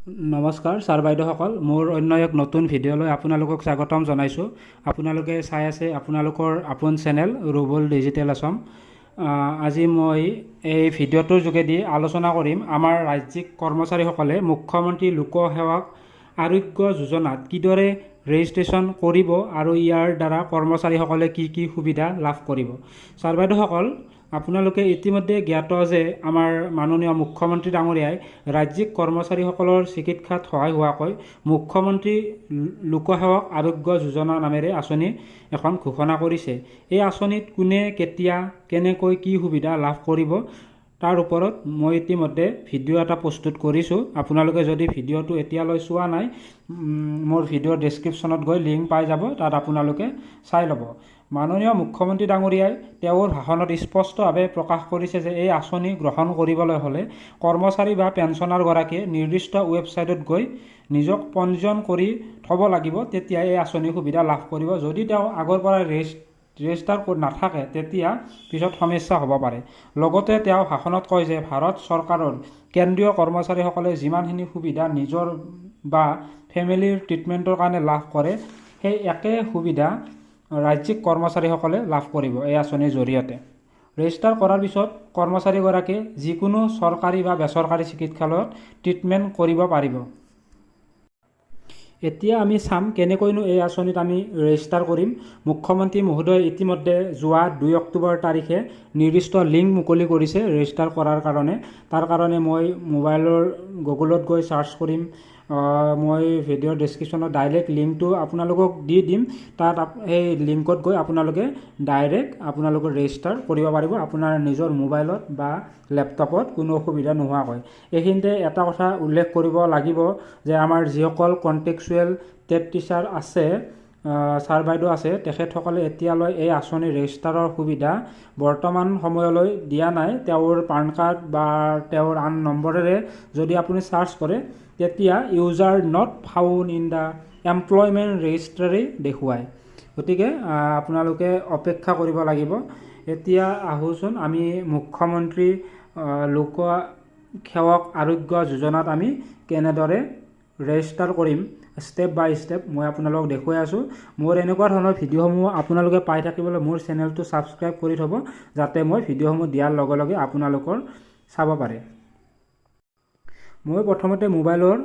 নমস্কাৰ ছাৰ বাইদেউসকল, মোৰ অন্য এক নতুন ভিডিঅ'লৈ আপোনালোকক স্বাগতম জনাইছোঁ। আপোনালোকে চাই আছে আপোনালোকৰ আপোন চেনেল ৰুবুল ডিজিটেল আছাম। আজি মই এই ভিডিঅ'টোৰ যোগেদি আলোচনা কৰিম আমাৰ ৰাজ্যিক কৰ্মচাৰীসকলে মুখ্যমন্ত্ৰী লোকসেৱক আৰোগ্য যোজনাত কিদৰে ৰেজিষ্ট্ৰেশ্যন কৰিব আৰু ইয়াৰ দ্বাৰা কৰ্মচাৰীসকলে কি কি সুবিধা লাভ কৰিব। ছাৰ বাইদেউসকল, আপোনালোকে ইতিমধ্যে জ্ঞাত যে আমাৰ মাননীয় মুখ্যমন্ত্ৰী ডাঙৰীয়াই ৰাজ্যিক কৰ্মচাৰীসকলৰ চিকিৎসাত সহায় হোৱাকৈ মুখ্যমন্ত্ৰী লোকসেৱক আৰোগ্য যোজনা নামেৰে আঁচনি এখন ঘোষণা কৰিছে। এই আঁচনিত কোনে কেতিয়া কেনেকৈ কি সুবিধা লাভ কৰিব তাৰ ওপৰত মই ইতিমধ্যে ভিডিঅ' এটা প্ৰস্তুত কৰিছোঁ। আপোনালোকে যদি ভিডিঅ'টো এতিয়ালৈ চোৱা নাই, মোৰ ভিডিঅ'ৰ ডেছক্ৰিপশ্যনত গৈ লিংক পাই যাব, তাত আপোনালোকে চাই ল'ব। মাননীয় মুখ্যমন্ত্ৰী ডাঙৰীয়াই তেওঁৰ ভাষণত স্পষ্টভাৱে প্ৰকাশ কৰিছে যে এই আঁচনি গ্ৰহণ কৰিবলৈ হ'লে কৰ্মচাৰী বা পেঞ্চনাৰগৰাকীয়ে নিৰ্দিষ্ট ৱেবছাইটত গৈ নিজক পঞ্জীয়ন কৰি থ'ব লাগিব, তেতিয়া এই আঁচনিৰ সুবিধা লাভ কৰিব। যদি তেওঁ আগৰ পৰা ৰেজিষ্টাৰ নাথাকে তেতিয়া পিছত সমস্যা হ'ব পাৰে। লগতে তেওঁ ভাষণত কয় যে ভাৰত চৰকাৰৰ কেন্দ্ৰীয় কৰ্মচাৰীসকলে যিমানখিনি সুবিধা নিজৰ বা ফেমিলিৰ ট্ৰিটমেণ্টৰ কাৰণে লাভ কৰে, সেই একে সুবিধা ৰাজ্যিক কৰ্মচাৰীসকলে লাভ কৰিব এই আঁচনিৰ জৰিয়তে। ৰেজিষ্টাৰ কৰাৰ পিছত কৰ্মচাৰীগৰাকীয়ে যিকোনো চৰকাৰী বা বেচৰকাৰী চিকিৎসালয়ত ট্ৰিটমেণ্ট কৰিব পাৰিব। এতিয়া আমি চাম কেনেকৈনো এই আঁচনিত আমি ৰেজিষ্টাৰ কৰিম। মুখ্যমন্ত্ৰী মহোদয়ে ইতিমধ্যে যোৱা 2 অক্টোবৰ তাৰিখে নিৰ্দিষ্ট লিংক মুকলি কৰিছে ৰেজিষ্টাৰ কৰাৰ কাৰণে। তাৰ কাৰণে মই মোবাইলৰ গুগলত গৈ চাৰ্চ কৰিম। মই ভিডিঅ'ৰ ডেছক্ৰিপশ্যনত ডাইৰেক্ট লিংকটো আপোনালোকক দি দিম। তাত সেই লিংকত গৈ আপোনালোকে ডাইৰেক্ট আপোনালোকৰ ৰেজিষ্টাৰ কৰিব পাৰিব আপোনাৰ নিজৰ মোবাইলত বা লেপটপত, কোনো অসুবিধা নোহোৱাকৈ। এইখিনিতে এটা কথা উল্লেখ কৰিব লাগিব যে আমাৰ যিসকল কণ্ট্ৰেকচুৱেল টেট টিচাৰ আছে, ছাৰ বাইদেউ আছে, তেখেতসকলে এতিয়ালৈ এই আঁচনিৰ ৰেজিষ্টাৰৰ সুবিধা বৰ্তমান সময়লৈ দিয়া নাই। তেওঁৰ পান কাৰ্ড বা তেওঁৰ আন নম্বৰেৰে যদি আপুনি চাৰ্চ কৰে তেতিয়া user not found in the employment registry দেখুৱায়। গতিকে আপোনালোকে অপেক্ষা কৰিব লাগিব। এতিয়া আহোঁচোন আমি মুখ্যমন্ত্ৰী লোকসেৱক আৰোগ্য যোজনাত আমি কেনেদৰে ৰেজিষ্টাৰ কৰিম ষ্টেপ বাই ষ্টেপ মই আপোনালোকক দেখুৱাই আছোঁ। মোৰ এনেকুৱা ধৰণৰ ভিডিঅ'সমূহ আপোনালোকে পাই থাকিবলৈ মোৰ চেনেলটো ছাবস্ক্ৰাইব কৰি থ'ব, যাতে মই ভিডিঅ'সমূহ দিয়াৰ লগে লগে আপোনালোকৰ চাব পাৰে। মই প্ৰথমতে মোবাইলৰ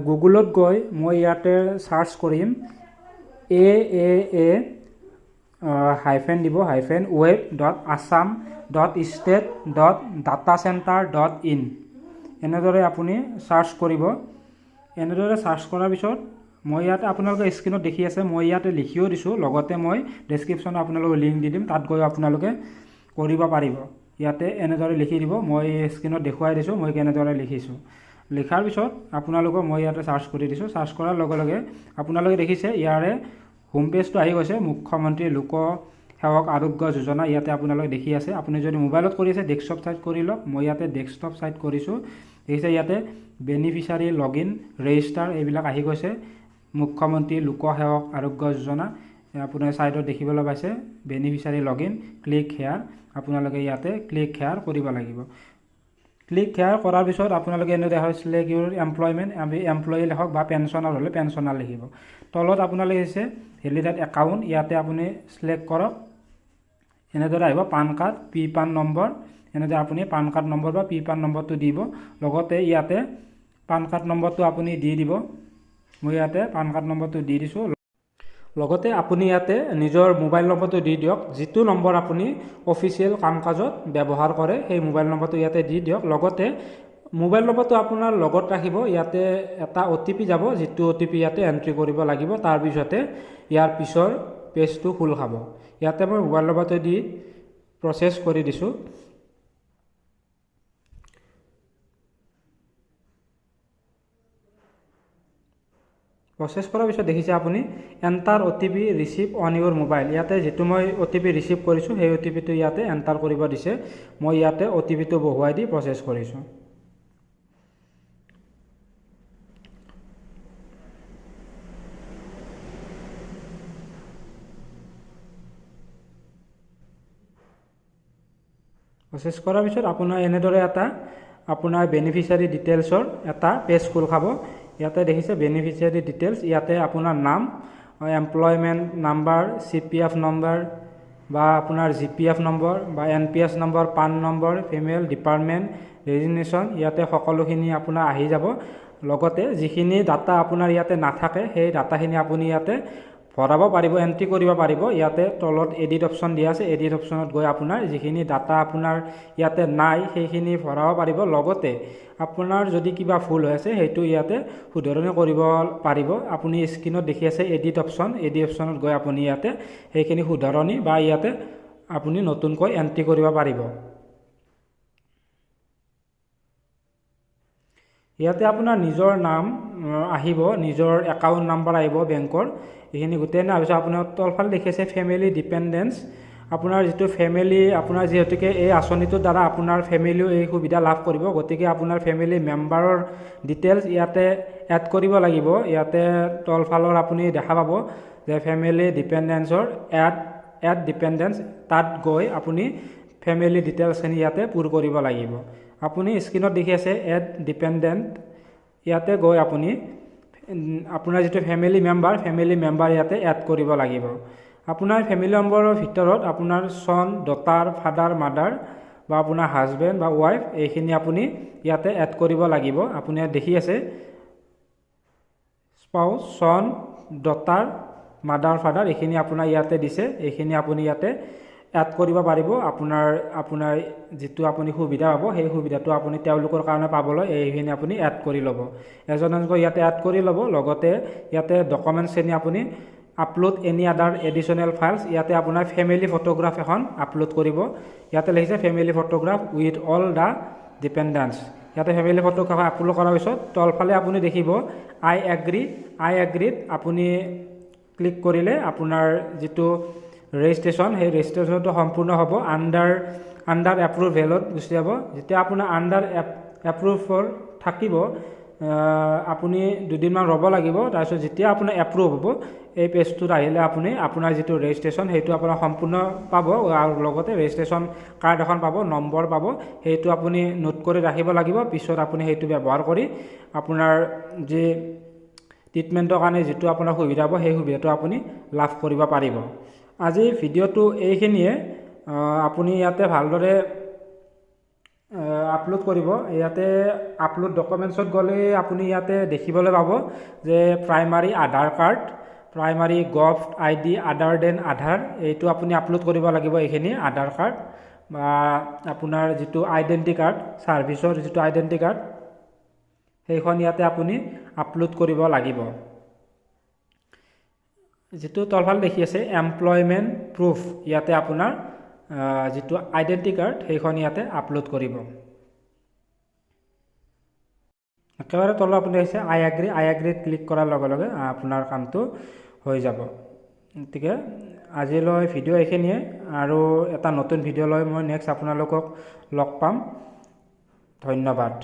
গুগলত গৈ মই ইয়াতে চাৰ্চ কৰিম এ এ এ হাইফেন দিব hyphen web dot Assam dot state dot data centre dot in, এনেদৰে আপুনি চাৰ্চ কৰিব। এনেদৰে চাৰ্চ কৰাৰ পিছত মই ইয়াতে আপোনালোকে স্ক্ৰীণত দেখি আছে, মই ইয়াতে লিখিও দিছোঁ, লগতে মই ডেছক্ৰিপশ্যনত আপোনালোকক লিংক দি দিম, তাত গৈ আপোনালোকে কৰিব পাৰিব। ইয়াতে এনেদৰে লিখি দিব, মই স্ক্ৰীণত দেখুৱাই দিছোঁ মই কেনেদৰে লিখিছোঁ। লিখাৰ পিছত আপোনালোকক মই ইয়াতে চাৰ্চ কৰি দিছোঁ। চাৰ্চ কৰাৰ লগে লগে আপোনালোকে দেখিছে ইয়াৰে হোম পেজটো আহি গৈছে, মুখ্যমন্ত্ৰী লোকসেৱক আৰোগ্য যোজনা ইয়াতে আপোনালোকে দেখি আছে। আপুনি যদি মোবাইলত কৰি আছে ডেস্কটপ ছাইট কৰি লওক, মই ইয়াতে ডেস্কটপ ছাইট কৰিছোঁ। দেখিছে ইয়াতে বেনিফিচাৰী লগ ইন ৰেজিষ্টাৰ এইবিলাক আহি গৈছে। মুখ্যমন্ত্ৰী লোকসেৱক আৰোগ্য যোজনা আপোনাৰ ছাইডত দেখিবলৈ পাইছে, beneficiary log in click here, আপোনালোকে ইয়াতে ক্লিক হেয়াৰ কৰিব লাগিব। ক্লিক হেয়াৰ কৰাৰ পিছত আপোনালোকে এনে দেখা হৈছিলে ইউৰ এমপ্লয়মেণ্ট, আমি এমপ্লয়ী লিখক বা পেঞ্চনাৰ হ'লে পেঞ্চনাৰ লিখিব। তলত আপোনালোকে আহিছে ভেলিডেট একাউণ্ট, ইয়াতে আপুনি চিলেক্ট কৰক। এনেদৰে আহিব PAN card, P PAN number, এনেদৰে আপুনি পান কাৰ্ড নম্বৰ বা পি পান নম্বৰটো দিব। লগতে ইয়াতে পান কাৰ্ড নম্বৰটো আপুনি দি দিব। মই ইয়াতে পান কাৰ্ড নম্বৰটো দি দিছোঁ। লগতে আপুনি ইয়াতে নিজৰ মোবাইল নম্বৰটো দি দিয়ক, যিটো নম্বৰ আপুনি অফিচিয়েল কাম কাজত ব্যৱহাৰ কৰে সেই মোবাইল নম্বৰটো ইয়াতে দি দিয়ক। লগতে মোবাইল নম্বৰটো আপোনাৰ লগত ৰাখিব, ইয়াতে এটা অ' টি পি যাব, যিটো অ' টি পি ইয়াতে এণ্ট্ৰি কৰিব লাগিব। তাৰপিছতে ইয়াৰ পিছৰ পেজটো খোল খাব। ইয়াতে মই মোবাইল নম্বৰটো দি প্ৰচেছ কৰি দিছোঁ। প্ৰচেছ কৰাৰ পিছত দেখিছে আপুনি enter O' T P receive on your mobile, ইয়াতে যিটো মই অ' টি পি ৰিচিভ কৰিছোঁ সেই অ' টি পিটো ইয়াতে এণ্টাৰ কৰিব দিছে। মই ইয়াতে অ' টি পিটো বহুৱাই দি প্ৰচেছ কৰিছোঁ। প্ৰচেছ কৰাৰ পিছত আপোনাৰ এনেদৰে এটা আপোনাৰ বেনিফিচিয়াৰী ডিটেইলছৰ এটা পেজ খোল খাব। ইয়াতে দেখিছে বেনিফিচিয়াৰী ডিটেইলছ, ইয়াতে আপোনাৰ নাম, employment number, CPF number বা আপোনাৰ জিপিএফ নম্বৰ বা NPS number, PAN number, female, department, resignation, ইয়াতে সকলোখিনি আপোনাৰ আহি যাব। লগতে যিখিনি ডাটা আপোনাৰ ইয়াতে নাথাকে সেই ডাটাখিনি আপুনি ইয়াতে ভৰাব পাৰিব, এণ্ট্ৰি কৰিব পাৰিব। ইয়াতে তলত এডিট অপশ্যন দিয়া আছে, এডিট অপশ্যনত গৈ আপোনাৰ যিখিনি ডাটা আপোনাৰ ইয়াতে নাই সেইখিনি ভৰাব পাৰিব। লগতে আপোনাৰ যদি কিবা ভুল হৈ আছে সেইটো ইয়াতে শুধৰণি কৰিব পাৰিব। আপুনি স্ক্ৰীণত দেখি আছে এডিট অপশ্যন, এডিট অপশ্যনত গৈ আপুনি ইয়াতে সেইখিনি শুধৰণি বা ইয়াতে আপুনি নতুনকৈ এণ্ট্ৰি কৰিব পাৰিব। ইয়াতে আপোনাৰ নিজৰ নাম আহিব, নিজৰ একাউণ্ট নাম্বাৰ আহিব বেংকৰ, এইখিনি গোটেই নাম। তাৰপিছত আপোনাৰ তলফালে দেখিছে ফেমিলি ডিপেণ্ডেঞ্চ, আপোনাৰ যিটো ফেমিলি, আপোনাৰ যিহেতুকে এই আঁচনিটোৰ দ্বাৰা আপোনাৰ ফেমিলিও এই সুবিধা লাভ কৰিব, গতিকে আপোনাৰ ফেমিলি মেম্বাৰৰ ডিটেইলছ ইয়াতে এড কৰিব লাগিব। ইয়াতে তলফালৰ আপুনি দেখা পাব যে ফেমিলি ডিপেণ্ডেঞ্চৰ এড ডিপেণ্ডেঞ্চ, তাত গৈ আপুনি ফেমিলি ডিটেইলছখিনি ইয়াতে পূৰ কৰিব লাগিব। আপুনি স্ক্ৰীণত দেখি আছে এড ডিপেণ্ডেণ্ট, ইয়াতে গৈ আপুনি আপোনাৰ যিটো ফেমিলি মেম্বাৰ ইয়াতে এড কৰিব লাগিব। আপোনাৰ ফেমিলি মেম্বাৰৰ ভিতৰত আপোনাৰ ছন, ডটাৰ, ফাদাৰ, মাদাৰ বা আপোনাৰ হাজবেণ্ড বা ৱাইফ, এইখিনি আপুনি ইয়াতে এড কৰিব লাগিব। আপুনি ইয়াত দেখি আছে spouse, son, daughter, mother, father, এইখিনি আপোনাৰ ইয়াতে দিছে, এইখিনি আপুনি ইয়াতে এড কৰিব পাৰিব। আপোনাৰ যিটো আপুনি সুবিধা পাব সেই সুবিধাটো আপুনি তেওঁলোকৰ কাৰণে পাবলৈ এইখিনি আপুনি এড কৰি ল'ব, এজন এজনকৈ ইয়াতে এড কৰি ল'ব। লগতে ইয়াতে ডকুমেণ্টছখিনি আপুনি upload any other additional files, ইয়াতে আপোনাৰ ফেমিলি ফটোগ্ৰাফ এখন আপলোড কৰিব। ইয়াতে লিখিছে family photograph with all the dependents. ইয়াতে ফেমিলি ফটোগ্ৰাফ আপলোড কৰাৰ পিছত তলফালে আপুনি দেখিব আই এগ্ৰি, আই এগ্ৰিত আপুনি ক্লিক কৰিলে আপোনাৰ যিটো ৰেজিষ্ট্ৰেশ্যন, সেই ৰেজিষ্ট্ৰেশ্যনটো সম্পূৰ্ণ হ'ব। আণ্ডাৰ এপ্ৰুভেলত গুচি যাব। যেতিয়া আপোনাৰ আণ্ডাৰ এপ্ৰুভৰ থাকিব আপুনি দুদিনমান ৰ'ব লাগিব। তাৰপিছত যেতিয়া আপোনাৰ এপ্ৰুভ হ'ব এই পেজটোত আহিলে আপুনি আপোনাৰ যিটো ৰেজিষ্ট্ৰেশ্যন সেইটো আপোনাৰ সম্পূৰ্ণ পাব, আৰু লগতে ৰেজিষ্ট্ৰেশ্যন কাৰ্ড এখন পাব, নম্বৰ পাব, সেইটো আপুনি নোট কৰি ৰাখিব লাগিব। পিছত আপুনি সেইটো ব্যৱহাৰ কৰি আপোনাৰ যি ট্ৰিটমেণ্টৰ কাৰণে যিটো আপোনাৰ সুবিধা হ'ব সেই সুবিধাটো আপুনি লাভ কৰিব পাৰিব। আজি ভিডিঅ'টো এইখিনিয়ে। আপুনি ইয়াতে ভালদৰে আপলোড কৰিব। ইয়াতে আপলোড ডকুমেণ্টছত গ'লে আপুনি ইয়াতে দেখিবলৈ পাব যে primary Aadhaar card, primary gov ID other than Aadhaar, এইটো আপুনি আপলোড কৰিব লাগিব। এইখিনি আধাৰ কাৰ্ড বা আপোনাৰ যিটো আইডেণ্টি কাৰ্ড, ছাৰ্ভিচৰ যিটো আইডেণ্টি কাৰ্ড, সেইখন ইয়াতে আপুনি আপলোড কৰিব লাগিব। যিটো তলফাল দেখি আছে এমপ্লয়মেণ্ট প্ৰুফ, ইয়াতে আপোনাৰ যিটো আইডেণ্টি কাৰ্ড সেইখন ইয়াতে আপলোড কৰিব। একেবাৰে তলত আপুনি আহিছে আই এগ্ৰি, আই এগ্ৰিত ক্লিক কৰাৰ লগে লগে আপোনাৰ কামটো হৈ যাব। গতিকে আজিলৈ ভিডিঅ' এইখিনিয়ে, আৰু এটা নতুন ভিডিঅ' লৈ মই নেক্সট আপোনালোকক লগ পাম। ধন্যবাদ।